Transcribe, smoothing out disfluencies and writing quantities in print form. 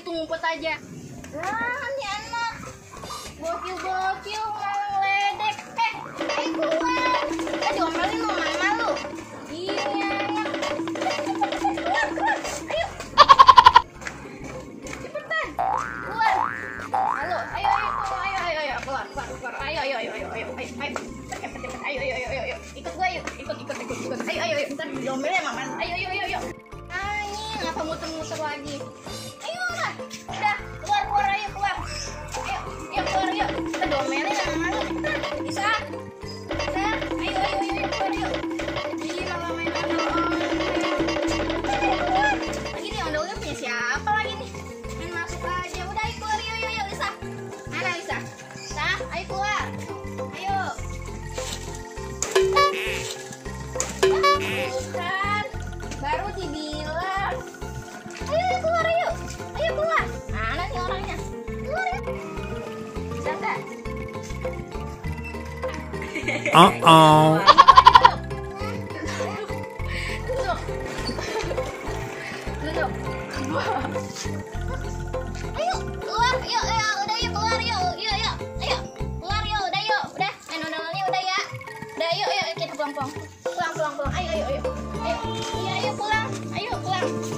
situ ngumpet aja. Wah, ini anak bocil-bocil mau ngeledek. Keluar. Diomelin lu mama lu. Iya. Keluar. Ayo. Cepetan. Keluar. Halo, ayo keluar. Ayo. Ayo. Ikut gua yuk. Ikut. Ayo. Ntar diomelin mama. Ayo. Ngapa muter-muter lagi? Ayo lah. Udah, keluar. Ayo keluar. Ayo keluar yuk. Kita diomelin sama lu. Bisa. Ayo keluar yuk. Ih, malah main keluar. Lagi nih ondel-ondel punya siapa lagi nih? Main masuk aja. Udah ayo keluar yuk Lisa. Mana Lisa? Ayo keluar. Ayo. Bukan. Baru dibilang. Ayo keluar yuk. Ayo keluar. Mana nih orangnya? Keluar yuk. Bisa nggak? Duduk. Ayo keluar yuk. Udah yuk keluar yuk. Ayo keluar yuk. Udah main ondel-ondelnya udah ya. Udah yuk kita pulang. Ayo. Iya ayo pulang. Ayo pulang.